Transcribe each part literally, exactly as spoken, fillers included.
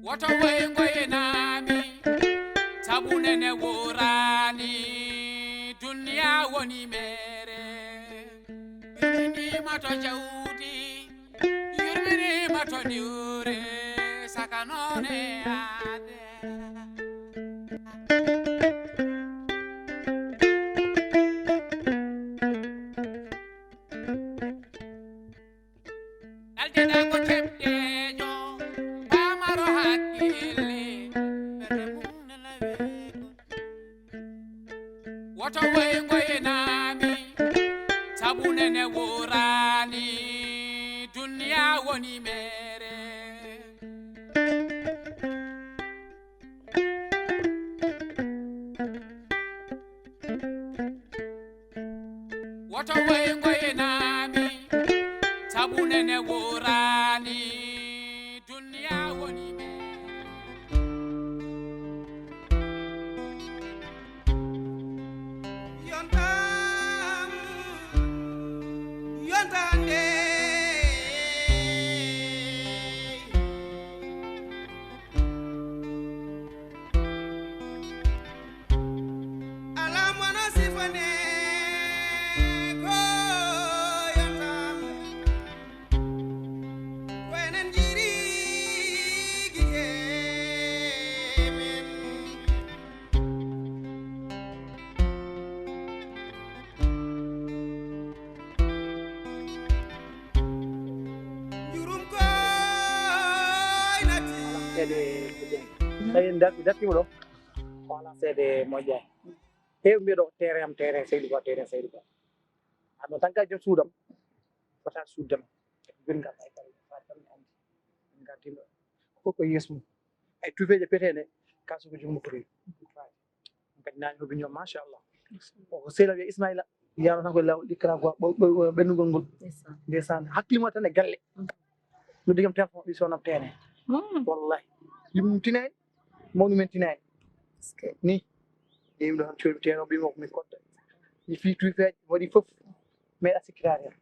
Woto woy ngoynaami, sabu nene wooraani, duniya woni meere. Yurminiima to jawdi, yurminiima to diwre, saka noone aade. Aldeɗa ko teɓɗeejo, paamaro hakkille, ɓernde mum nana weeɓo. Woto woy ngoynaami, sabu nene wooraani, duniya woni meere. Woto woy ngoynaami, sabu nene wooraani, duniya woni meere. Yontam, yontande. Alam wona sifane ko yontam. Ko enen jiri gite men. Jurum koy nati. Seede ko ƴeeŋ. Tawi en darti, dartiima ɗo. Wala seede moƴƴa. Heewi mbiya ɗo terrain am, terrain Seydou Ba, terrain Seydou Ba. Ano tan ka joom suudam. Fota suuddam. Gonga ay kala fatan andi. Gonga dino. Ko ko yeeso mum. Ay tufeeje petene. Kaso ko joom ko ri. Kadi nani ko biño machallah. O ko sela wiya Ismaila. Yaro tan ko law dikra ko ɓennugol ngol. Ndeysaan. Ndeysaan. Hakkille mum tan e galle. No digam téléphone ɓi sonam tene. Wallahi. Ɗum tinani. Mawni men tinani. Ni. Yimɓe ɗo tan coymi teno ɓimo ko min kodda. Mi fii tufeeje waɗi fof. Meɗa sikkitaade hen.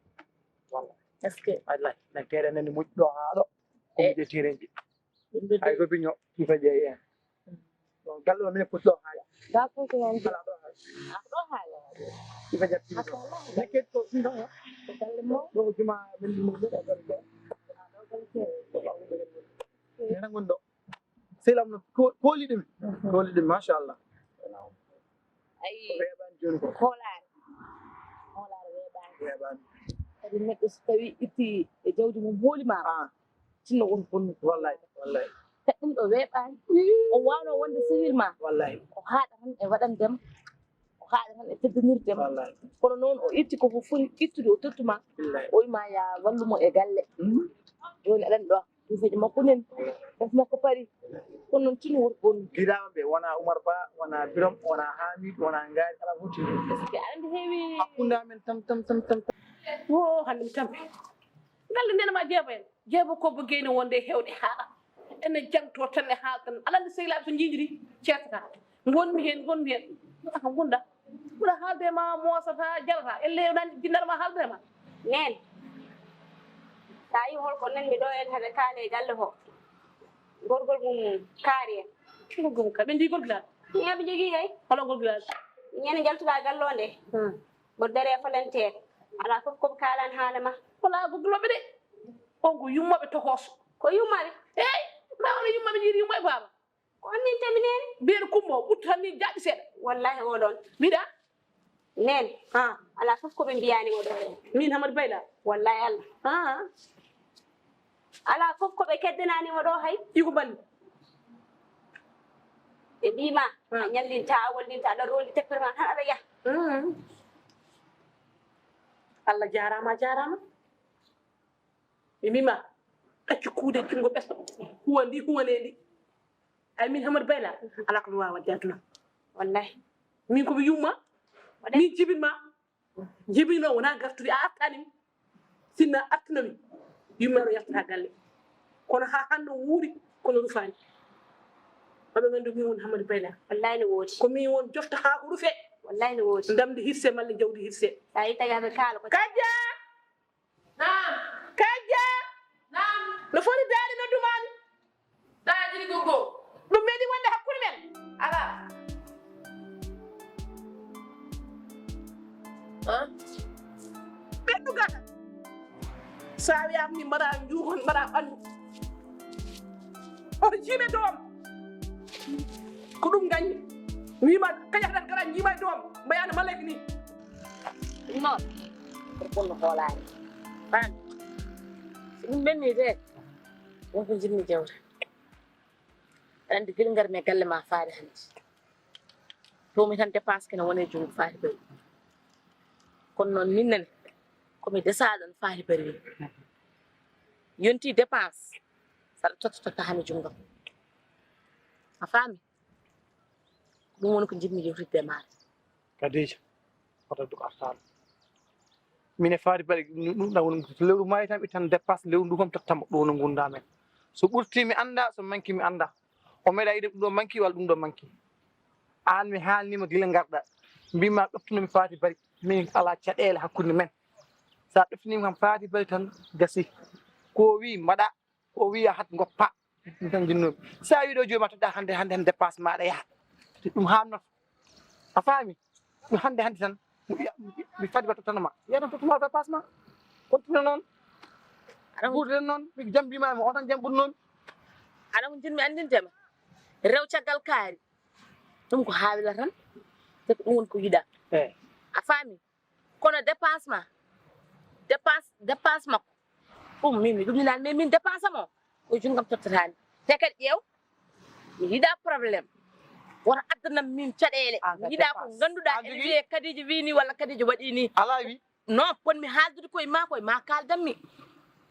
Wallahi. Est-ce que? Wallahi. Nan tere nani moƴƴi ɗo haa ɗo. Ko mi de tereji. Ay ko biño tufeeje en. Ɗon galle o min foti ɗo haala. Ka foti noon. Ala ɗo haala. Ah, ɗo haala. Ifa jatti ɗo. Machallah. Nakket ko ɗum ɗo. Ko galle mo. Ɗo juma men ɗum ɗo. Ɗo galle. Nena ngon ɗo. Selam no ko- kooli ɗum. Kooli ɗum machallah. Ayi. Weeɓaani jooni ko. Hoolaare. Hoolaare weeɓaani. Weeɓaani. Kadi neɗɗo so tawi itti e jawdi mum hooli ma. Ah. Sinno won bonnude. Wallahi, wallahi. Kadi ɗum ɗo weeɓaani. O waawno wonde sehil ma. Wallahi. O haaɗa tan e waɗandem. O haaɗa tan e teddinirde ma. Wallahi. Kono noon o itti ko fof foti ittude o tottu ma. Billahi. O wi ma ya wallu mo e galle. Mhm. Jooni aɗa anndi ɗo. Tufeeje makko nen. Of makko pari. Kono noon tino woni bonnude. Giɗaaɓe ɓe wona Oumar Ba, wona Birom, wona Hamid, wona Ngaari, ala fof tino. Est-ce que aɗa anndi heewi? Hakkunde amen tam, tam, tam, tam, tam. Wo hannde mi tampi. Galle ndena ma jeeba en. Jeeba ko bo geyne wonde hewde haala. Ene jangto tan e haala tan. Aɗa anndi sehilaaɓe so njiñiri ceertata. Ngonmi heen, ngonmi heen. Aka ngunda. Ɓura haalde ma moosata, jarata. Elle nan jinnal ma haalde ma. Neen. Sa yi hol ko nan mi ɗo en hade kaale e galle ho. Gorgol mum kaari en. Gorgol mum kaari. Ɓe ndi gorgilal. Ni aɓe jogii kay. Holo gorgilal. Ñande jaltuɗa gallonde. Hmm. Mboɗo dare e volontaire. Alaa fof ko ɓe kaalani haala ma. Wala ko duloɓe de. On ko yummaɓe tokoso. Ko yummaɓe? Eey, ma wona yummaɓe jiiri yumma e baaba. Ko on min tammi nene? Mbiyen Kumba o ɓuttu tan min jaaɓi seeɗa. Wallahi oɗon. Mbiɗa? Nene. Ha. Alaa fof ko ɓe mbiyani mo ɗo. Min Hamadi Bayla. Wallahi Allah. Ha. Alaa fof ko ɓe keddanani mo ɗo hay. Iko balli. Ɓe mbii ma, hmm, a ñallinta, a wallinta, aɗa rondi teppere ma tan aɗa yaha. Hmm. Allah jaaraama, a jaaraama. Ɓe mbii ma, accu kuude junngo ɓesɗo, huwa ndi, huwanee ndi. Ay min Hamadi Bayla, alaa ko mi waawa waɗde aduna. Wallahi. Min ko mi yumma, min jibinma. Jibinoo wonaa gartude, a artaani mi. Sinno a artino mi, yummaro yaltata galle. Kono haa hannde o wuuri, kono rufaani. Maɓe nganndu min woni Hamadi Bayla. Wallahi no woodi. Ko min won jofta haa ko rufe. Wallahi no woodi. Ndamdi hirse malla jawdi hirse. Sa yi tawi haɓe kaala ko Kajja! Naam. Kajja! Naam. No foti daade noddumaami? Daade ko Mbaɗa njuukon, mbaɗa ɓanndu. Oto jiime doom. Ko ɗum gañi. Wiima kaña tan gara jiima e doom. Mbayano malek ni. Ɗum noon. Ko bonno hoolaani. Faami. So ɗum ɓenni de. Won ko jiɗmi jewte. Aɗa anndi gila ngarmi e galle ma faade hannde. Toomi tan dépense kene woni e junngo faade bari. Kono noon min nene. Komi desaaɗo no faade bari ni. Yonti dépense. Saɗa totta totta hami junngam. A faami? Ɗum woni ko njiɗmi yewtidde e maaɗa. Kadija, hoto du artaano. Min e faade bari ɗum ɗum ɗam woni lewru maayi tan ittan dépense lewru ndu kam tottamo ɗum woni ngunda men. So ɓurti mi annda, so manki mi annda. O meeɗa yiɗe ɗum ɗo manki walla ɗum ɗo manki. Aan mi haalnima gila ngarɗa. Mbima ɗoftunomi faade bari. Min ala caɗeele hakkunde men. Sa ɗoftinima kam faade bari tan gasi. Ko wi mbaɗa. O wiya hat ngoppa. Ɗum tan jinnomi. Sa wi ɗo jooma todda hande hande hande dépense maɗa yaha. Ɗum hamnoto. A faami? Ɗum hande hande tan. Mi faade bari tottanoma. Yaha tan tottuma dépense ma. Continue noon. Aɗa ɓurden noon. Mi jambima mo o tan jamɓuɗ noon. Aɗa ko jinmi anndintema. Rew caggal kaari. Ɗum ko haawila tan. Te ko ɗum woni ko yiɗa. Eyi. A faami? Kono dépense ma, dépense dépense makko. Ɗum min mi ɗuminani mais min dépense am o ko junngam tottataani. Te kadi ƴeew mi yiɗa problème. Woto addanam min caɗeele. Mi yiɗa ko ngannduɗa ene wiyee Kadija wii ni walla Kadija waɗi ni. Ala wi. Non, ponmi haaldude koye ma koye ma kaaldanmi.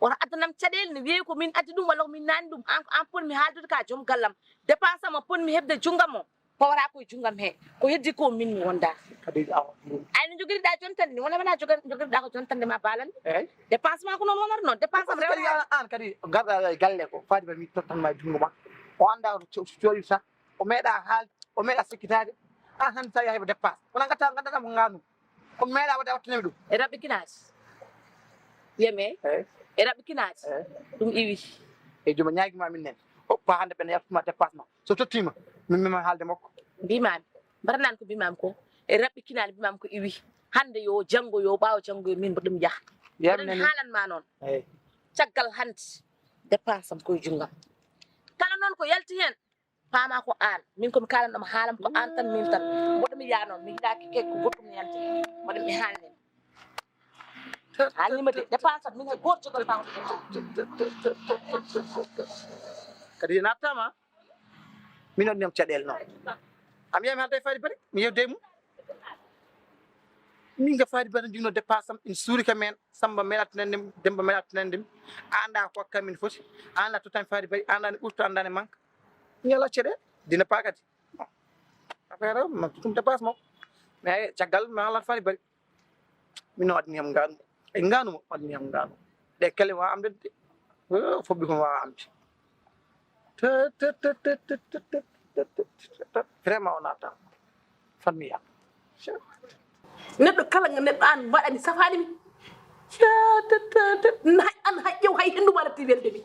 Woto addanam caɗeele ne wiyee ko min addi ɗum walla ko min nani ɗum. An an ponmi haaldude ka joom gallam. Dépense am o ponmi heɓde junngam o. Ko wara koye junngam he ko heddi ko min mi wonda. Kadi awa. Ay no jogiriɗa jontande ni wona wona jogiriɗa ko jontande ma balande. Eyi. Dépense ma ko noon wonata noon dépense am rewata. An kadi garɗa e galle ko faade mi tottan ma e junngo ma. O annda o coɗirta o meeɗa haalde o meeɗa sikkitaade. An hannde sa yahi ko dépense wona gatta gandanɗa ko nganu. Ko meeɗa wadde wattanemi ɗum. E raɓɓi kinaas. Yeme. Eyi. E raɓɓi kinaas. Eyi. Ɗum iwi. E jooma ñaagi ma min nen. O pa hannde ɓen yartuma dépense ma. So tottiima min mema haalde makko. Mbimami mbaɗanani ko mbimami ko e raɓɓi kinaali mbimami ko iwi. Hannde yo janngo yo ɓaawo janngo yo min mboɗo mi yaha. Mboɗo mi haalan ma noon. Eyi. Caggal hannde dépense am koye junngam. Kala noon ko yalti heen paama ko aan min komi kaalanɗoma haalam ko aan tan min tan. Mboɗo mi yaha noon mi yiɗaki ke ko goɗɗum yalti. Mboɗo mi haalni. Haalnima de dépense am min hay gooto jogal paama. Kadi nattama. Min waɗi ñam caɗeele noon. A mi yahi mi haalda e faade bari mi yewde e mum. Min ga faade bari jino dépense am ina suuri ka men samba men attinande mi demba men attinande mi. A annda ko kam min foti a annda tottami faade bari a annda ne ɓurto annda ne manque. Mi ala caɗeele dina pa kadi. Affaire o ma ɗum dépense makko. Mais caggal mi haalat faade bari. Min o adni am ngaanu e ngaanu mo adni am ngaanu. Ɗe kele wawa amde de. Foɓɓi ko wawa amde. Vraiment o naata fanmiya. Neɗɗo kala neɗɗo an waɗani safaani mi. An hay ƴew hay henndu ma natti welde mi.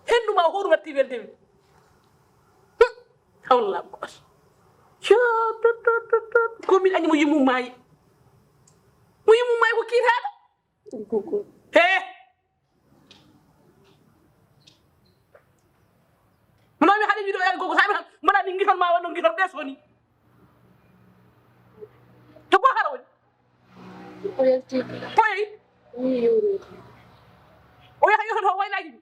Henndu ma horu natti welde mi. Hawla goto. Ko min anni mo yimum maayi. Mo yimum maayi ko kiitaɗo. He. Mano mi haɗi wiɗo en gogo sami mbaɗa min giton ma wonno giton ɓe soni. To go hara woni. Ko yetti. Ko yeyi. O yaha yototo waynaki mi.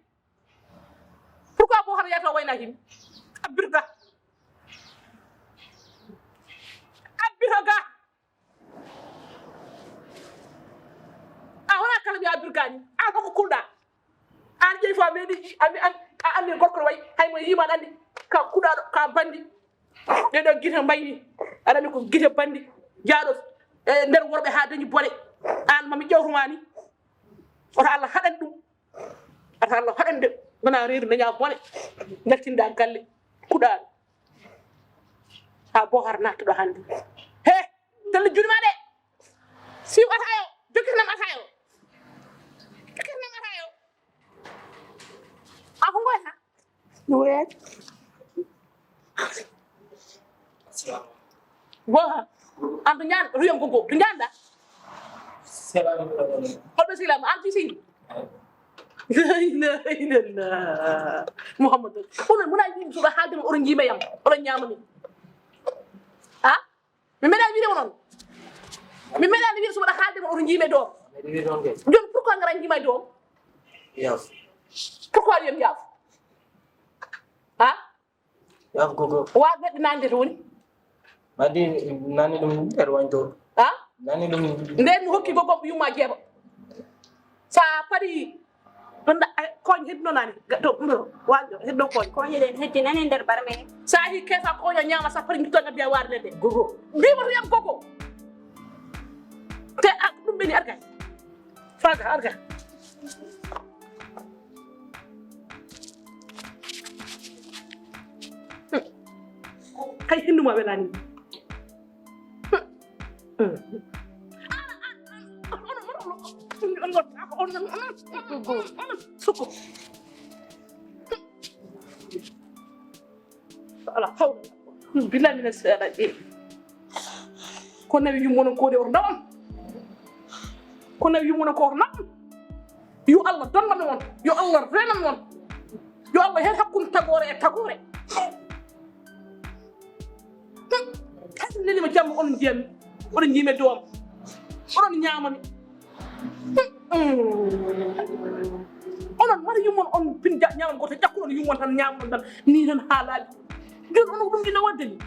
Pourquoi ko hara yata waynaki mi? Abbirga. Abbirga. A wona kala mi abbirga ni. A koko kulɗa. An ƴeewi fo a meɗi ami an a anndi gorko no wayi hay mo yiima an anndi ka kuɗaɗo ka bandi. Ɗeɗo gite mbayni aɗa anndi ko gite bandi jaaɗo e nder worɓe ha dañi bone. An mami ƴewtoma ni. Woto Allah haɗan ɗum. Ata Allah haɗan de wona reedu daña bone. Njaltinda galle kuɗaɗo. Ha bohar nattuɗo hande he telle juuɗe ma ɗe. Siw ata yo jokkirnam ata yo. Jokkirnam ata yo. A ko ngoyata. Ɗum wayata. Boha. An to ñaan to yom ko go to ñaanda. Holɓe silamu an fisi. La ilaha illallah. Muhammad. Onon mona yimɓe suɓa haalde mon, oɗon njiima yam, oɗon ñaama mi. Ha? Mi meeɗa wiide onon. Mi meeɗa wiide suɓa haalde mon, oɗon njiima doom. Jooni pourquoi ngara njiima doom? Yaaf. Pourquoi wiyan yaaf? Ha? Yaaf gogo. Wa neɗɗo nande to woni? Madi nani ɗum nder wanto. Ha? Nani ɗum. Nden mi hokki gogo yumma jeeba. Sa pari ɗon da koñ hedduno nani. Ga- To ɗum ɗo wajo heddo koñ. Koñe ɗen heddi nani nder barme. Sa hi kesa koño ñama sa pari gitto ngaddi a wari ledde. Gogo. Mbima to yam gogo. Te a ɗum ɓeni arga. Faga arga. Hay hindu ma welani. Sukko. Ala hawla. Billahi mina seeɗa ƴe. Ko nawi yummono koode or ndawam. Ko nawi yummono ko or ndawam. Yo Allah donnam on, yo Allah renam on, yo Allah hen hakkunde tagoore e tagoore. Hay so nelima jamma onon mbiyami, oɗon njiimi doom, oɗon ñaamami. Onon mata yummon on pin ja- ñaamon gooto, ƴakkuɗon yummon tan ñaamon tan, ni tan haalaaji. Jooni onon ko ɗum ɗi nawatde ni.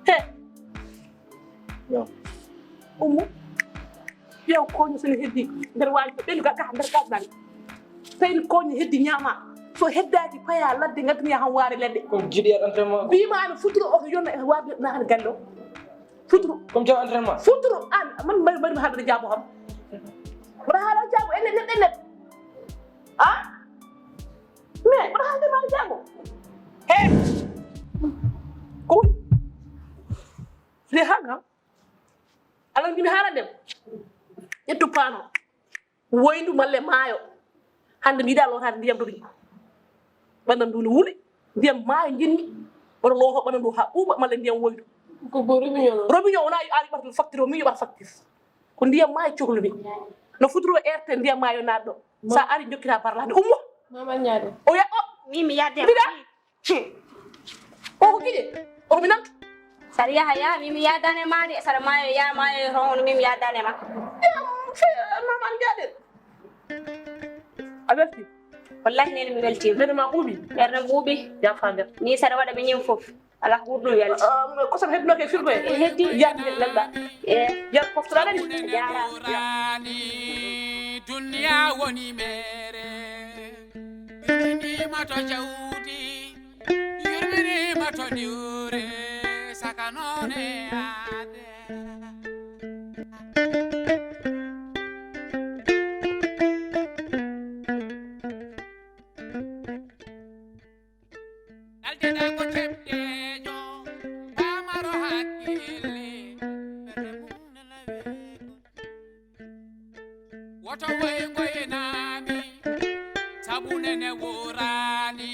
He. Ummu. Ƴeew koño so ne heddi nder waaji ko ɓendu ga- ga- nder gasɗan. Tawi koño heddi ñaama. So heddaaki paya ladde ngaddani han waare ladde. Ko jiɗi entraînement. Bima an futuro o ko yonna e waade na han gallo. Futuro. Comme jaw entraînement. Futuro an man mari mari hada jabo ham. Wala hala jabo en en en. Ah? Mais wala hala mari jabo. He. Ko de hanga. Ala ngimi haalande mo. Ƴettu paano. Woyndu malle maayo. Hannde mi yiɗaa lootaade ndiyam to ɗi. Ɓanndu ndu ne wuli. Ndiyam maayo njiɗmi. Oɗo looto ɓanndu ndu haa ɓuuɓa malle ndiyam woyndu. Ko bo robinet o. Robinet o wonaa yo ari ɓarta facture o, min yoɓata facture. Ko ndiyam maayo cohlumi. No futuro erte ndiyam maayo naat ɗo. Sa ari jokkita barlaade ummo. Mama ñaade. O ya o. Min mi yaade. Mbiɗa. Hmm. O ko giɗe. O ko mi nantu. Saɗa yaha, yaha, min mi yaadani ma de. Saɗa maayo, yaha maayo, e hono min mi yaadani ma. Mama an jaɗe. A welti. Wallahi nene mi welti. Ɓernde ma ɓuuɓi. Ɓernde ɓuuɓi. Yafa nder. Ni saɗa waɗa mi ñin fof. Ala ko ɓuri ɗum welde. Kosam hedduno ke firgo e. Heddi. Yaade lalla. E. Yar poftoɗa nani. Jaara. Duniya woni mere. Yurminima to jawdi, yurminima to niwre, saka noone aade. Naldiɗa ko teɓɗejo, pamaro hakkille, ɓerɗe mum nana weeɓo. Woto woy ngoynaami, sabu nene wuraani,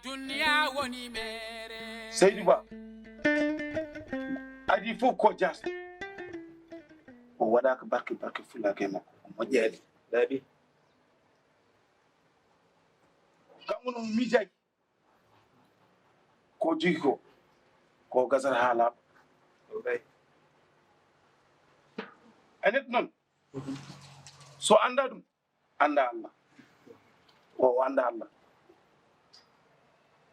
duniya woni mere. Seydi Ba, adii fof ko jaasɗo. O waɗaaka barke, barke fullaaka e makko, ko moƴƴaani. Laaɓi. Kanko noon miijaaki. Ko jogii ko, ko gasata haa laaɓa. A neɗɗo noon, so anndaa ɗum, anndaa Allah. O, o anndaa Allah.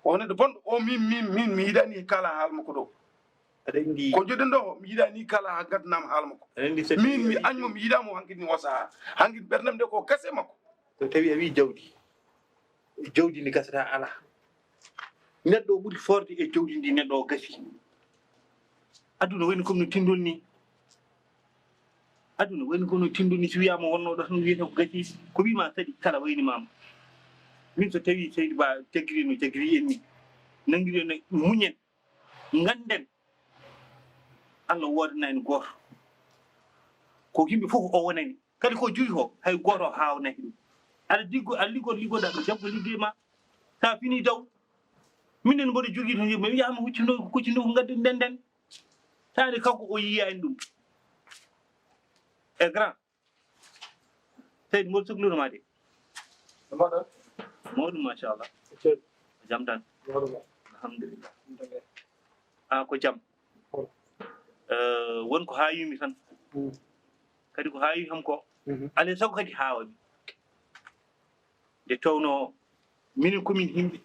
O neɗɗo bonɗo, o min, min, min, mi yiɗaani kala haal makko ɗo. Aɗa anndi. Ko joɗen ɗo, mi yiɗaani kala haa ngaddanaama haal makko. Aɗa anndi so min, mi añmo, mi yiɗaamo hanki ni o sahaa. Hanki ɓerndam nde ko gase makko. So tawi a wii jawdi, jawdi ndi gasata alaa. Neɗɗo o ɓuri foorde e jawdi ndi neɗɗo o gasi. Aduna woni comme no tindol ni. Aduna woni kono tindol ni, si wiyaama wonno ɗo tan wiyata ko gasi. Ko wiima saɗi kala wayni maama. Min so tawi Seydi Ba jaggiri no jaggiri en ni. Nangiri en muñen. Ngannden. Allah woodana en gooto. Ko yimɓe fof o wonani. Kadi ko joyi ko, hay gooto haawnaki ɗum. Aɗa liggo, aɗa liggo, liggoɗaa ɗo, janngo liggey ma. Sa fini taw. Minen mboɗo jogii to yimɓe, mi yaha mi huccino ko kuccino ko ngadden nden nden. Taade kanko o yiyaani ɗum. E grand. Seydi, mboɗo suklude ma de. No mbaɗɗon? Mawɗum, machallah. Ko jam tan? Mawɗum. Alhamdulillah. A, ko jam. Eh, won ko haayumi tan. Kadi ko haawi kam ko, alaa e sago kadi haawami. Nde tawnoo minen ko min yimɓe.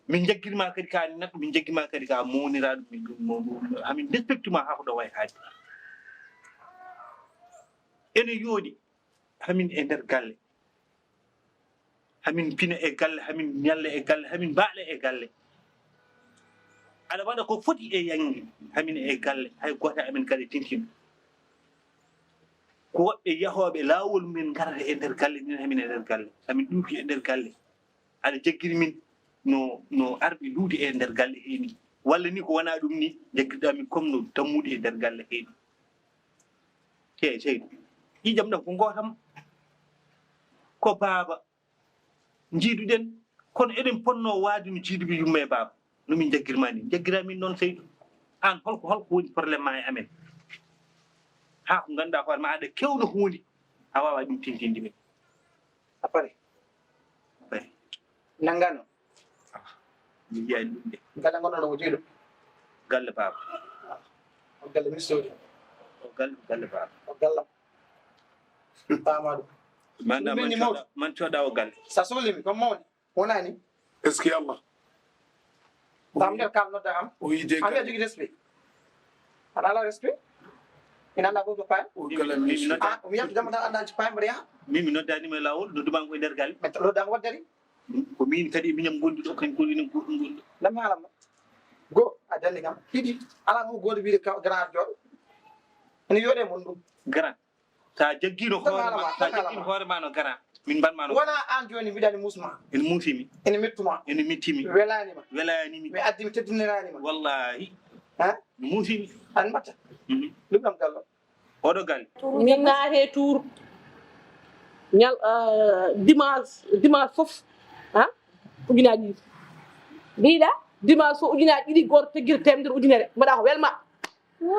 Min njaggirma kadi ka neɗɗo, min njaggirma kadi ka mawniraaɗo, min ɗum mo, mo, hamin respecte ma haa ko ɗo wayi haade. Ene yooɗi hamin e nder galle. Hamin pina e galle, hamin ñalla e galle, hamin mbaala e galle. Aɗa waɗa ko foti e yaŋde, hamin e galle, hay gooto e amen kadi tintin. Ko woɓɓe yahooɓe laawol men ngarata e nder galle, min hamin e nder galle. Hamin ɗuuɗi e nder galle. Aɗa jaggiri min no, no arɓe luude e nder galle hee ni. Walla ni ko wonaa ɗum ni, jaggirɗaa min comme no dammuɗe e nder galle hee ni. Te seydi, ƴiiƴam ɗam ko ngootam. Ko baaba njiiduɗen, kono eɗen ponnoo waade no jiiduɓe yumma e baaba. No min njaggirma ni, njaggiraa min noon seydi. Aan holko, holko woni problème ma e amen? Haa ko ngannduɗaa hoore ma aɗa kewno huunde, a waawaa ɗum tintinde min. A pare? Pare. Nanngano? Ah, mi yiyaani ɗum de. Galle ngonɗon ɗo ko jeyɗo? Galle baaba. Ah, o galle mi sodi. O galle, galle baaba. O galle. Paama ɗum. Maanaam man cooda, man cooda o galle. Sa sohlimi, ko mawni. Wonani? Est-ce que Allah? Tam nder kam nodda am. O yide am ya jogi respect. Ana ala respect. Ina anda ko ko pay. O kala mi. Ah, mi yam dama da anda ci pay mbriya. Min mi noddaani ma e laawol, nodduma ko e nder galle. Mais lo dang waddari. Ko min kadi miñam gondi ɗo, kañ gondi ɗo, goɗɗum gondi ɗo. Lam haala ma. Go a dandi kam. Ɗiɗi. Ala ko gondi wiide ka grand joɗo. Ene yoɗe mon ɗum. Grand. Sa jaggino hoore ma, sa jaggino hoore ma no grand. Min mban ma no. Wona an joni mbiɗani musma. Ene musimi. Ene mettuma. Ene mettimi. Welani ma. Welani mi. Mi addi mi teddinirani ma. Wallahi. Ha? Musimi. An mbatta. Mhm. Ɗum ɗam gallo. Oɗo galle. Min naate tour. Ñal, ah, dimanche, dimanche fof. Ha? Ujunaaji ɗiɗi. Mbiɗa? Dimanche fof ujunaaji ɗiɗi, goto teggir temedere ujunere. Mbaɗa ko welma.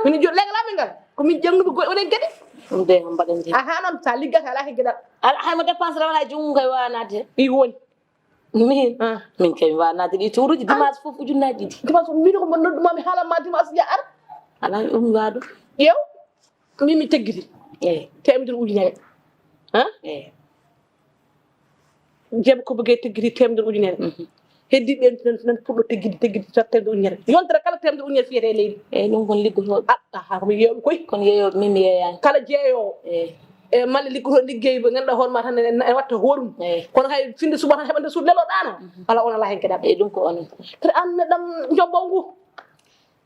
Min jo-, legal amin ngal. Ko min jangnuɓe goɗɗo onen kadi. Ɗum de ko mbaɗen de. Aha, noon sa liggata ala he geɗal. Ala, hay mo dépense wala junngo kay wawa nadde. I woni. Min. Ah. Min kay mi wawa nadde ɗi tuuruji dimanche fof ujunnaji ɗiɗi. Dimanche fof min ko mon noddu ma mi haala ma dimanche ya ar. Ala ɗum waɗo. Ƴeew. Min mi teggiti. Eh. Temedere ujunere. Ha? Eh. Jeeba ko bëggee teggiti temedere ujunere. Mhm. Heddi ɓen nan, nan puɗɗo teggiti, teggiti tan temedere ujunere. Yontere kala temedere ujunere fiyete e leydi. Eyyi, ɗum kon liggotooɓe. Ah, ah, ko mi yeeyoɓe koy. Kon yeeyoɓe, min mi yeeyani. Kala jeeyowo. Eyyi. E malla liggotoo liggey ɓe ngannduɗaa hoore ma tan ene, ene watta hoore mum. Eyyi. Kono hay finde suba tan heɓande suudu lelo ɗaano. Mhm. Ala on ala hen keɗal. Eyyi, ɗum ko onon. Kadi an neɗɗam jombo ngu.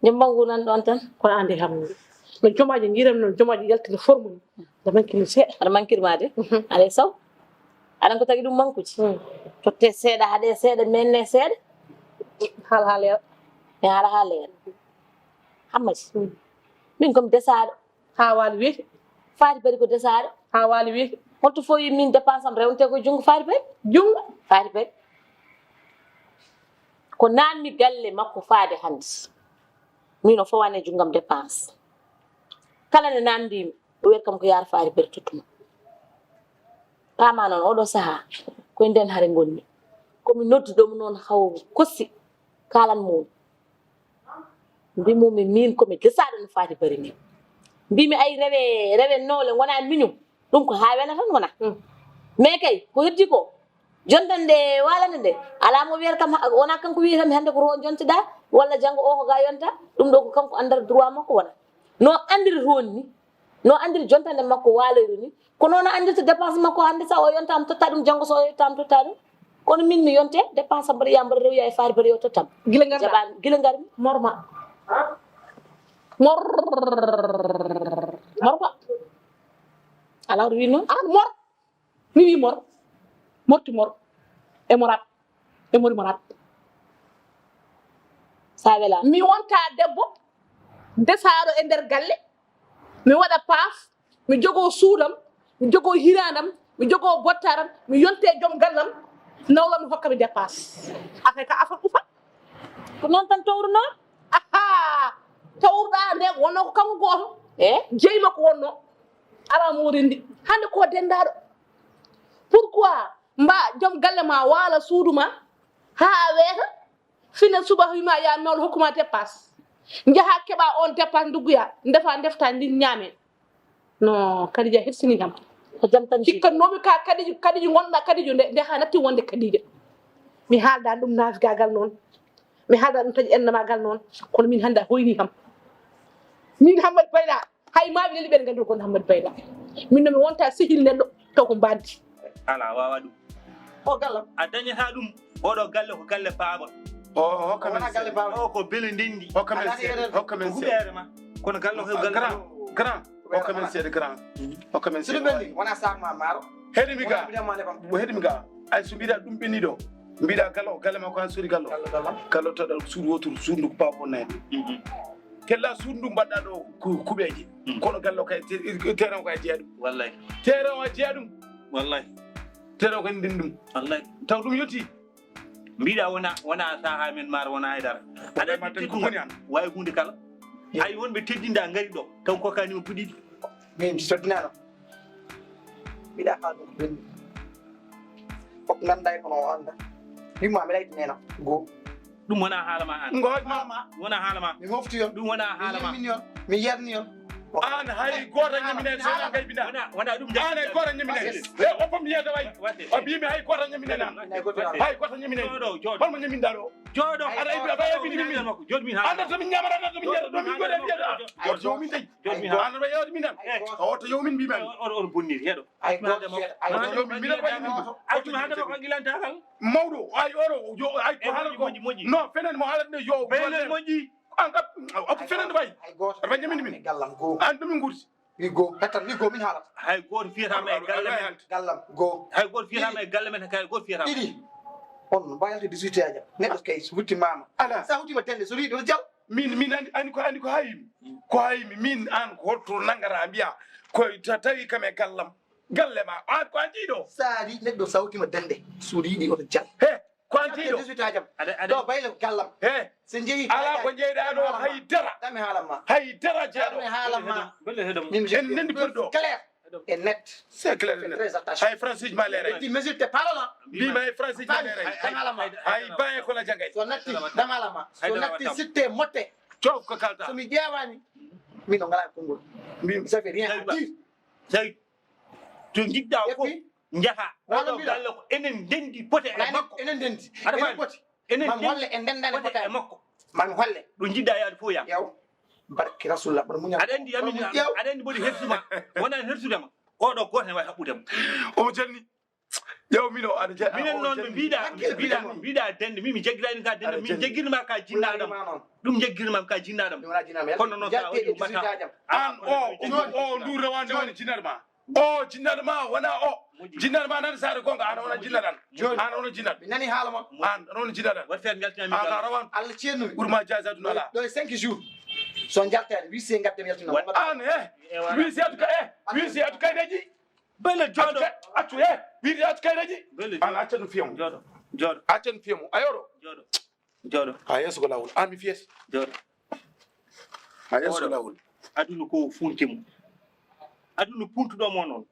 Jombo ngu nan ɗon tan. Kono ande kam no jomaaji ngiran noon, jomaaji yaltina forme mum. Nde mankini seeɗa. Aɗa mankiri ma de? Mhm. Alay saw. Aɗan ko tagi ɗum mankuji. Mm. Totte seeɗa, haɗe seeɗa, menne seeɗa. Haala haa leera. Mi haala haa leera. Hammadi. Mm. Min ko mi desaaɗo. Haa waali weeti. Faati bari ko desaaɗo. Haa waali weeti. Holto fof yi min dépense am rewnte ko junngo faati bari? Junngo? Faati bari. Ko naanmi galle makko faade hannde. Min o fowani e junngam dépense. Kala nde naamndimi, o wiyata kam ko yaar faari bere tottuma. Paama noon, oɗo sahaa, koye nden hare ngonmi. Ko mi nodduɗo mo noon haw kosi, kaalan mo. Mbimumi min ko mi desaaɗo no faati bari min. Mbimi ay rewe, rewe nowle ngona miñum. Ɗum ko haa wela tan wona. Mm. Mais kay, ko heddi ko, jontande nde, waalande nde, alaa mo wiyata kam, ha-, wonaa kanko wiyata mi hannde ko to jontiɗaa, walla janngo o ko ga yonta, ɗum ɗo ko kanko anndata droit makko wona. No anndiri toon ni, no anndiri jontande makko waaloyru ni, ko noon o anndirta dépense makko hannde, so o yonta mi totta ɗum, janngo so o yonta mi totta ɗum. Kono min mi yonte, dépense am mbaɗa, ya mbaɗa rew, ya e faari mbaɗa, yo tottam. Gila ngarɗa? Jaɓaani, gila ngar mi. Morma. Mor-, morma. Alaa, oto wi noon. Aɗa mor. Mi wi mor. Morti mor. E morat. E mori morat. Sa wela. Mi wonta debbo. Desaaɗo e nder galle. Mi waɗa paas. Mi jogoo suudam. Mi jogoo hiraandam. Mi jogoo bottaram. Mi yonte joom gallam. Nawlam mi hokka mi dépense. Affaire ka affaire ufa. Ko noon tan towruno? Ahaa. Towruɗaa nde wonno ko kanko gooto. Eh? Jeyi makko wonno. Alaa mo o renndi. Hannde ko denndaɗo. Pourquoi mba joom galle ma waala suudu ma haa a weeta? Fine suba wima ya nawlo hokkuma dépasse. Njaha keɓa on dépasse nduggoya, ndefa ndefta ndin ñaamen. No, Kadija hersini kam. Ko jam tan. Cikkatnoomi ka Kadiju, Kadiju gonɗa, Kadiju nde, nde ha natti wonde Kadija. Mi haalda ɗum nafigagal noon. Mi haalda ɗum taƴi ennamagal noon. Kono min hannde a hoyni kam. Min Hammadi Bayla, hay maaɓe leli ɓen nganndu kon Hammadi Bayla. Min no mi wonta sehil neɗɗo, taw ko mbaddi. Ala, wawa ɗum. O galle. A dañata ɗum. Oɗo galle ko galle baaba. O, o hokka men seeɗa. O ko bele ndendi. Hokka men seeɗa. Hokka men seeɗa. Huɓeere ma. Kono galle ko galle. Grand, grand. Hokka men seeɗa, grand. Hokka men seeɗa. Wona sac ma maaro. Heɗimi ga. Heɗimi ga. Ay, so mbiɗa ɗum ɓenni ɗo. Mbiɗa galle o, galle ma ko an sori galle o. Galle o taɗa suudu woturu, suudu ndu ko baaba o nani. Kella suudu ndu mbaɗɗa ɗo ku-, kuɓeeje. Kono galle o kay te-, terrain o kay jeeya ɗum. Wallay. Terrain o jeeya ɗum. Wallay. Terrain o kay ndin ɗum. Wallay. Taw ɗum yotti. Mbiɗa wona, wona saha men maaro, wona haydara. Aɗa ma tan ko woni an. Wawi hunde kala. Ay, wonɓe teddinda ngari ɗo. Taw ko kani mo puɗiɗi. Min mi soddinano. Mbiɗa haala ɗum ko ɓenni. Fof nanda e kono o anda. Wimma mi laytineno. Go. Ɗum wona haala ma an. Ngooj ma. Ɗum wona haala ma. Mi mofti on. Ɗum wona haala ma. Mi yimini on. Mi yerni on. An hay gooto ñamina en, so wona kay bina. Wona, wona ɗum. An hay gooto ñamina en. E o fof mi yeedo way. O mbiimi hay gooto ñamina en. Hay gooto ñamina en. Jooɗo, jooɗo. Holmo ñaminda ɗo? Jooɗo. Aɗa eɓi, aɗa eɓi min. Jooɗo min haala. Anda to min ñamata, anda to min yeedo, ɗo min goɗe mbiyata. Jooɗo min tawi. Jooɗo min haala. An aɗa yeedo min tan. O to yo min mbi man. Oɗo, oɗo bonni, heɗo. Ay, gooto, ay, gooto. Yo min mbiɗa waɗi min. Accu mi haade ko gilantagal. Mawɗo, ay, oɗo, yo, ay, ko haala ko. Moƴƴi, moƴƴi. No, fenen mo haalande yo. Fenen moƴƴi. An kap, o ko fenen bay. Ay, gooto. Aɗa wañi min min. Gallam ko. An ɗum min gurti. Wi go, hettan, wi go, min haalata. Hay gooto fiyata ma e galle men. Gallam, go. Hay gooto fiyata ma e galle men, hay gooto fiyata ma. Ɗiɗi. On, mbayal to dix-huit heures. Neɗɗo kay, so hutti mama. Ala. Sa hutti ma dende, so riiɗo, jal. Min, min andi, andi ko, andi ko hayimi. Ko hayimi, min an ko holto nangata mbiya. Ko ta-, tawi kam e gallam. Galle ma, an ko an jiiɗo. Sa ri neɗɗo sawti ma dande. So riiɗi oto jal. He, ko an jiiɗo. Dix-huit heures. Aɗa, aɗa. Ɗo bayle ko gallam. He. So jeeyi. Ala ko jeyɗa ɗo hay dara. Dami haalam ma. Hay dara jeeɗo. Dami haalam ma. Min en nendi pour ɗo. Clair. Et net. C'est clair et net. Fais très attention. Hay Francis ma leeray. Di mesure te parole. Bi ma hay Francis ma leeray. Dami haalam ma. Hay baye ko la jangay. So natti, dami haalam ma. So natti sitte motte. Cof ko kalta. So mi ƴeewani. Min o ngala konngol. Min ça fait rien à dire. Tawi to njiɗɗa fof njaha. Oɗo galle ko enen ndendi pote e makko. Enen ndendi. Aɗa faami? Enen poti. Enen ndendi pote e makko. Mami holle. Ɗo njiɗɗa yaade fof yaa. Yaw. Barke Rasulullah, mboɗo muñal. Aɗa anndi amin, aɗa anndi mboɗo hersuma. Wona hersudema. Oɗo gooto ne wawi haɓɓudema. Omo janni. Ƴeew min o, aɗa ja-, minen noon ɓe mbiɗa, mbiɗa, mbiɗa dende, min mi jaggirani ka dende, min jaggirma ka jinnaɗam. Ɗum jaggirma ka jinnaɗam. Kono noon sa waɗi mata. An o, o, o, ndu rewande woni jinnaɗo ma. O jinnaɗo ma, wona o. Jinnaɗo ma nan saare gonga, an wona jinnaɗo an. An wona jinnaɗo. Mi nani haala ma. An wona jinnaɗo an. Waɗi feere njaltinami. An ka rawan. Allah ceennumi. Ɓurma jaasi aduna ala. Ɗo e cinq jours. So njaltaani, huit cents ngadden yaltina. An, eh. Huit cents atu ka, eh. Huit cents atu kayreji. Bele jooɗo. Accu, eh, wiide accu kayreji. Bele jooɗo. An acca no fiyamo. Jooɗo, jooɗo. Acca no fiyamo. A yoro. Jooɗo, jooɗo. A yeeso ko laawol. An mi fiyete. Jooɗo. A yeeso ko laawol. Aduna ko funti mo. Aduna puntuɗo mo noon.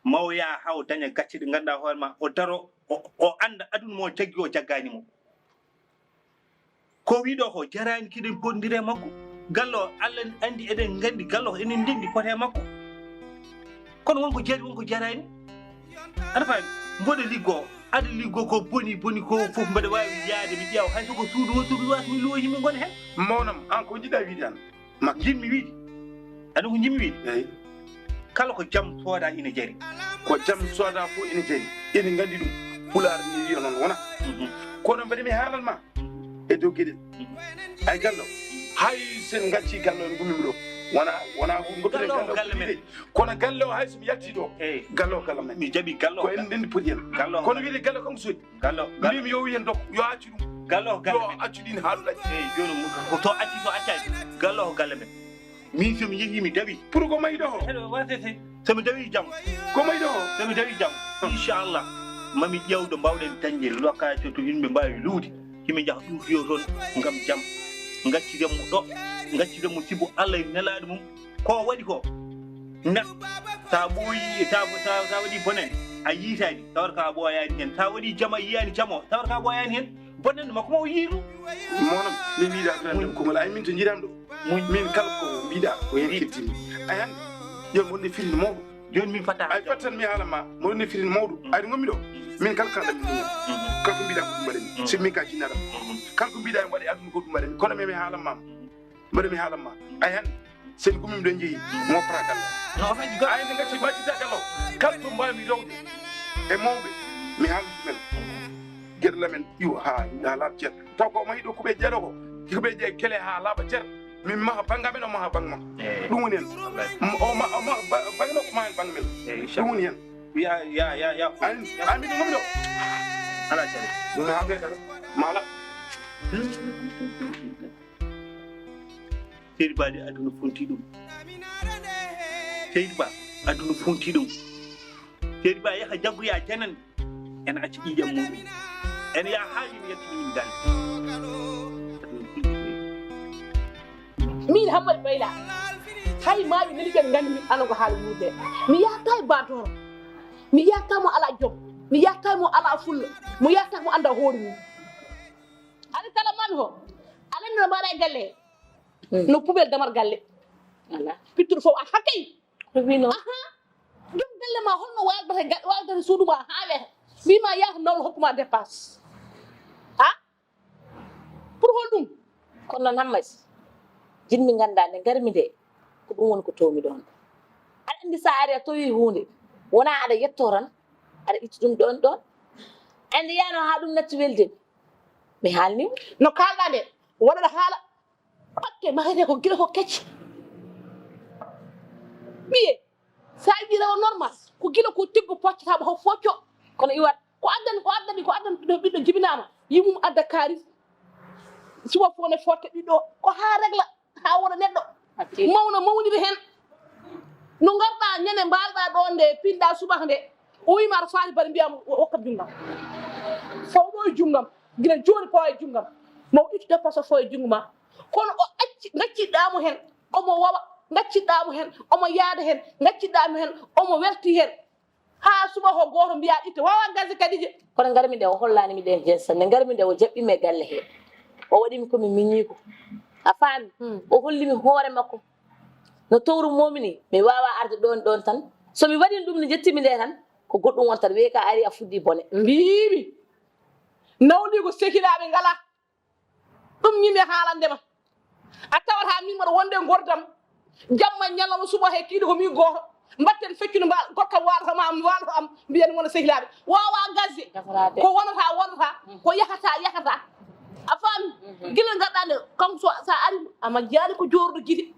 Maw yaa haw daña gacce ɗe ngannduɗaa hoore ma. O daro, o, o annda aduna mo jaggi, o jaggaani mo. Ko wiɗo ko jaraani kiɗen potndire makko. Gallo o, Allah anndi eɗen nganndi gallo o enen ndenndi pote makko. Kono wonko jari, wonko jaraani. Aɗa faami? Mboɗo liggo, aɗa liggo ko boni, boni ko fof mbeɗa waawi yaade mi ƴeewa. Hay so ko suudu woturu mi wasa mi luwo yimɓe ngona heen. Mawnam, an ko njiɗɗa wiide an? Makki. Njiɗmi wiide. Aɗa ko njiɗmi wiide? Eyi. Kala ko jam sooda ina jari. Ko jam sooda fof ina jari. Ene nganndi ɗum. Pulaar ni wiya noon wona. Mhm. Kono mbeɗa mi haalan ma. E dow geɗel. Mhm. Ay gallo. Hay sen ngacci gallo en ngummi ɗo. Wona, wona ko ngoppi gallo galle men. Kono galle o hay so mi yalti ɗo. Eyi. Gallo galle men. Mi jaɓi gallo. Ko en ndenndi poti en. Gallo. Kono wiide gallo kanko sodi. Gallo, gallo. Mbimi yo wiyen dok, yo accu ɗum. Gallo, gallo. Yo accu ɗin haaluɗaji. Eyi, jooni mo, ko to acci, to accani. Gallo ko galle men. Min so mi yehi mi dawi. Pour ko mayi ɗo? Eɗo wasete. So mi dawi jam. Ko mayi ɗo? So mi dawi jam. Inchallah. Mami ƴeew ɗo mbawɗen dañde location to yimɓe mbaawi luude. Himi jaha ɗum fiyo toon ngam jam. Ngacciren mo ɗo. Ngacciren mo sibu Allah e nelaaɗo mum. Ko waɗi ko. Neɗɗo. Sa ɓooyi, sa, sa, sa waɗi bonande, a yiitaani, tawata ka ɓooyaani heen. Sa waɗi jam, a yiyaani jam o, tawata ka ɓooyaani heen. Bonande makko ma o yiiru. Mono, mi wiida ko nan konngol. Ay, min to njiɗam ɗo. Min kala ko mbiɗa ko heen keddimi. Ay, hannde, jooni wonde firinde mawɗo. Jooni min fatta. Ay, fattan mi haala ma. Mo wonde firinde mawɗo. Ay, ɗo ngonmi ɗo. Min kala kala ɗam ɗum. Kala ko mbiɗa ko ɗum mbaɗami. Si min ka jinnaɗam. Kala ko mbiɗa e waɗe aduna ko ɗum mbaɗami. Kono mi, mi haala ma. Mbaɗa mi haala ma. Ay, hannde, sen gumi miɗo jeeyi, mo pragal. No, on aji ga. Ay, nde ngati majji dagal o. Kala to mbawmi rewde e mawɓe, mi haaldi men. Geɗe lamen, iwo, ha, ha laaɓa ceer. Taw ko ma yiɗo ko ɓe jeeɗo ko. Ko ɓe jeeyi kele ha laaɓa ceer. Min maha bannga men, o maha bannga makko. Eh. Ɗum woni hen. Wallahi. M-, o ma-, o maha ba-, bannga makko, ma hen bannga men. Eh, inchallah. Ɗum woni hen. Ya, ya, ya, ya. An, ya. An mbiɗo gumi ɗo. Ala cere. Ɗum ha ɓe kala. Mala. Seydi Ba de, aduna fonti ɗum. Seydi Ba, aduna fonti ɗum. Seydi Ba yaha jaggoya janande. Ene acca ƴiiƴam muɗum. Ene yaha haa ene yettina min galle. Min Hammadi Bayla. Hay maayo neli ɓe nganndi mi ano ko haala wuurde. Mi yahata e baatoro. Mi yahata mo ala jom. Mi yahata mo ala fulla. Mo yahata mo annda hoore mum. Ari kala man ho. Alani no mbaɗa e galle he. Hmm. No poubelle damar galle. Ala. Pittuɗo fof a hakkay. Ko wino? Aha. Joom galle ma holno waldata ga-, waldata suudu ma haa weeta? Wima yaha nawlo hokkuma dépense. Ha? Pour holɗum? Kono noon Hammadi, jinmi ngannda nde ngarmi nde, ko ɗum woni ko towmi ɗon. Aɗa anndi so a ari a towi huunde, wona aɗa yetto tan, aɗa itti ɗum ɗon ɗon. Anndi yano haa ɗum natti welde mi. Mi haalni mo. No kaalɗa nde, waɗaɗa haala. Pakke mahete ko gila ko kecce. Ɓiye, sa yiɗi rewa normal, ko gila ko tiggo poccata mo ho focco. Kono iwat, ko addani, ko addani, ko addani ɗo ɓiɗɗo jibinama, yimum adda kaari. Suba fo ne fotta ɓiɗɗo, ko ha regla, ha wona neɗɗo. Mawna mawniri hen. No ngarɗa ñande mbalɗa ɗo nde, pinɗa subaka nde, o wima aɗa faati bari mbiyama o hokkat junngam. Faw ɗo e junngam, gila joni pawa e junngam. Maw ittu dépasse fo e junngo ma. Kono o acci, gacciɗɗamo hen, omo wawa, gacciɗɗamo hen, omo yaada hen, gacciɗɗamo hen, omo welti hen. Ha suba ko goto mbiya itta, wawa gaze kadi je. Kono ngarmi nde o hollani mi ɗen geste, nde ngarmi nde o jaɓɓimi e galle he. O waɗimi ko mi miñi ko. A faami? Hmm. O hollimi hoore makko. No towru momini, mi wawa arde ɗon ɗon tan. So mi waɗin ɗum no jettimi nde tan, ko goɗɗum wontat. Wiye ka ari a fuɗɗi bone. Mbimi, nawdi ko sehilaɓe ngala. Ɗum ñimi haalande ma. A tawata min mbaɗa wonde ngordam. Jamma ñalawma suba he kiiɗo ko min gooto. Mbatten feccude mbaal, gorka waalata ma, am waalata am, mbiyen wona sehilaaɓe. Wawa gazde. Gasata de. Ko wonata, wonata. Mm. Ko yahata, yahata. A faami? Mhm. Gila ngaɗɗa nde, kanko so, sa ari, a majjaani ko jooruɗo gite.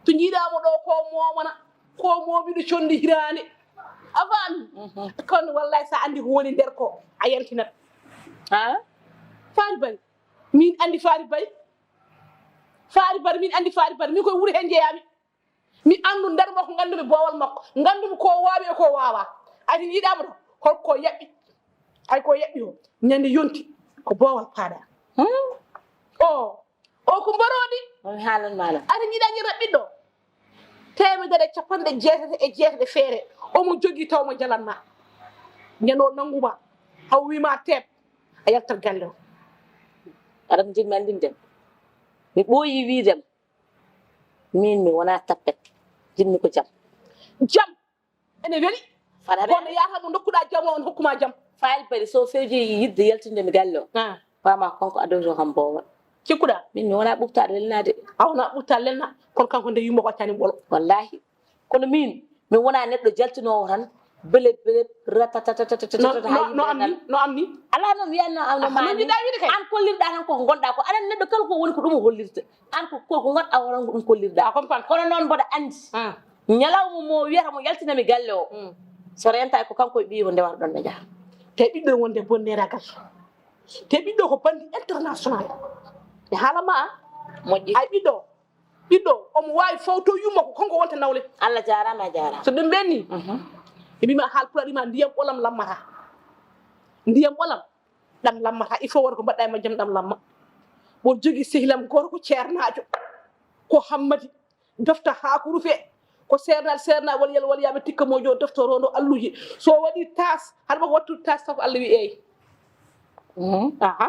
To njiiɗa mo ɗo ko momana, ko momiɗo condi hiraande. A faami? Mhm. Kono wallahi sa anndi ko woni nder ko, a yaltinat. Ha? Faari bari. Min anndi Faari Bari. Faari Bari, min anndi Faari Bari. Min koye wuro heen njeyaami. Mi anndu nder makko, nganndumi boowal makko. Nganndumi ko waawi e ko waawaa. Ay, so yiɗaama to, hol ko yaɓɓi? Ay, ko yaɓɓi o, ñande yonti, ko boowal paaɗaa. Hmm? O, o ko mborooɗi. O mi haalan maana. Ay, so yiɗaa ñande ɓiɗɗo. Teemedere e capanɗe jeetati e jeetati feere. Omo jogii taw mo jalanma. Ñande o nannguma. Haw wiima teep. A yaltat galle o. Aɗa jiɗmi anndinde mi. Mi ɓooyi wiide ma. Min mi wona tappet. Jiɗmi ko jam. Jam. Ene weli. Fada kono yaata mo ndokkuɗa jam o, on hokkuma jam. Faali bari so fewji yidde yaltinde mi galle o. Ah. Fama kanko addoto kam boowal. Cikkuɗa? Min mi wona ɓuɓtaɗo lelnade. A wona ɓuɓtaɗo lelna, kono kanko nde yumma ko accani ɓolo. Wallahi. Kono min, mi wona neɗɗo jaltinowo tan, bele, bele, ratatatatata. No, no, no am ni, no am ni. Ala no wiyanno am no. Ah, ma no mbiɗa wiide kay. An kollirɗa tan ko gonɗa ko. Aɗa neɗɗo kala ko woni ko ɗum o hollirta. An ko, ko, ko gonɗa o tan ko ɗum kollirɗa. A comprendre. Kono noon mboɗa anndi. Ah. Ñalawma mo wiyata mo yaltinami galle o. Mm. So renta ko kanko e ɓiyi o ndewata ɗon ɓe njaha. Te ɓiɗɗo wonde bonneragal. Te ɓiɗɗo ko bandi international. E haala ma. Moƴƴi. Ay ɓiɗɗo. Ɓiɗɗo, omo waawi fawto yumma ko kanko wonta nawle. Allah jaaraama, a jaaraama. So ɗum ɓenni, mhm, e mbima haal pulaar ima ndiyam ɓolam lammata. Ndiyam ɓolam, ɗam lammata. Il faut wonde ko mbaɗɗa e majjam ɗam lamma. Mboɗo jogii sehilam gooto ko ceernaajo. Ko Hammadi. Dofta haa ko rufe. Ko seernaaɓe, seernaaɓe, wal yal, wal yaaɓe tikka mo jo defto rondo alluji. So waɗi tas, haɗa ko wattu tas, sabu Allah wi eey. Mhm. Aha.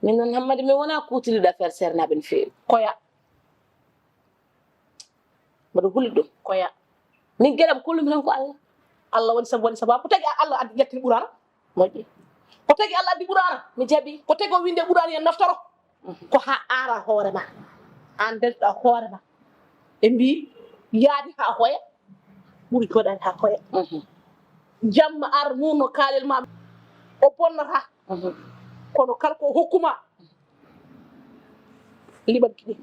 Min noon, Hammadi, mi wonaa kuutiriɗo affaire seernaaɓe no feewi. Koya. Mboɗo huli ɗum. Koya. Min geɗam, kollumi tan ko Allah. Allah waɗi sabu, waɗi sabu. Ko tagi Allah addi ƴetti Qur'aana? Moƴƴi. Ko tagi Allah addi Qur'aana? Mi jaɓi. Ko tagi o winde Qur'aana yen naftoro? Mhm. Ko haa aara hoore ma. Aan ndentuɗaa hoore ma. Ɓe mbii, yaadi haa hoya, ɓuri jooɗaade haa hoya. Mhm. Jamma ar mum no kaalel ma, o bonnata. Mhm. Kono kala ko o hokkuma, liɓan kiɗi.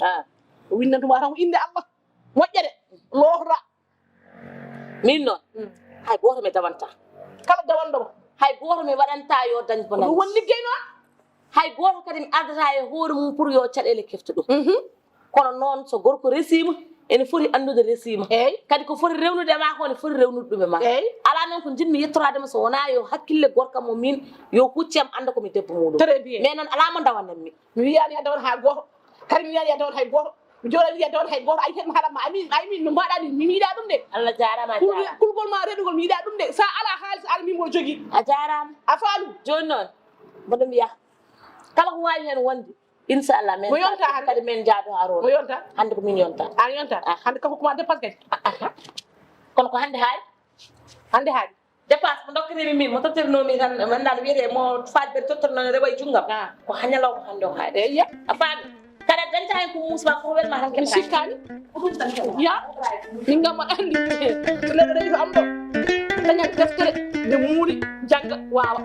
Ah. O winndantuma tan ko innde Allah. Moƴƴere, lootoɗaa. Min noon, mm, hay gooto mi dawantaa. Kala dawanɗo mo. Hay gooto mi waɗantaa yo dañ bonannde. Ɗum woni liggey noon. Hay gooto kadi mi ardata e hoore mum pour yo caɗeele keftu ɗum. Mhm. Kono noon, so gorko resiima, ene foti anndude resiima. Eey. Kadi ko foti rewnude e maa ko, ene foti rewnude ɗum e maa. Eey. Alaa noon ko njiɗmi yettoraade mo, so wonaa yo hakkille gorka mo min, yo hucce am annda ko mi debbo muuɗum. Très bien. Mais noon, alaa mo dawanan mi. Mi wiyaani a dawan haa gooto. Kadi mi wiyaani a dawan hay gooto. Mi jooɗaani a dawan hay gooto. Ay, heen mi haɗat ma. Ay, min, ay, min no mbaɗaa ni, mi yiɗaa ɗum de. Allah jaaraama, a jaaraama. Kulgol ma reɗugol, mi yiɗaa ɗum de. So a alaa haalis, ala min mboɗo jogii. A jaaraama. A faami? Jooni noon, mboɗo mbiya, kala ko waawi heen wonde, inchallah, men. Mo yonta hannde? Kadi men njaado haa roon. Mo yonta? Hannde ko min yonta. An yonta? Ah. Hannde kam ko ma dépense kadi. Ah, ah. Kono ko hannde haay? Hannde haay. Dépense mo ndokketeemi min, mo tottirnoomi tan, mi anndaa no wiyetee, mo Faati Bari tottirnoo, ne rewa e junngam. Ah. Ko haa ñalawma hannde o haade. Eey, ya. A faami? Kadi a dañta heen ko muus ma, ko wel ma tan. Mi sikkaani. Ko ɗum tan keɓa. Ya. Min kam aɗa anndi. So neɗɗo rewi to am ɗo, dañat deftere, nde muuri, jannga, waawa.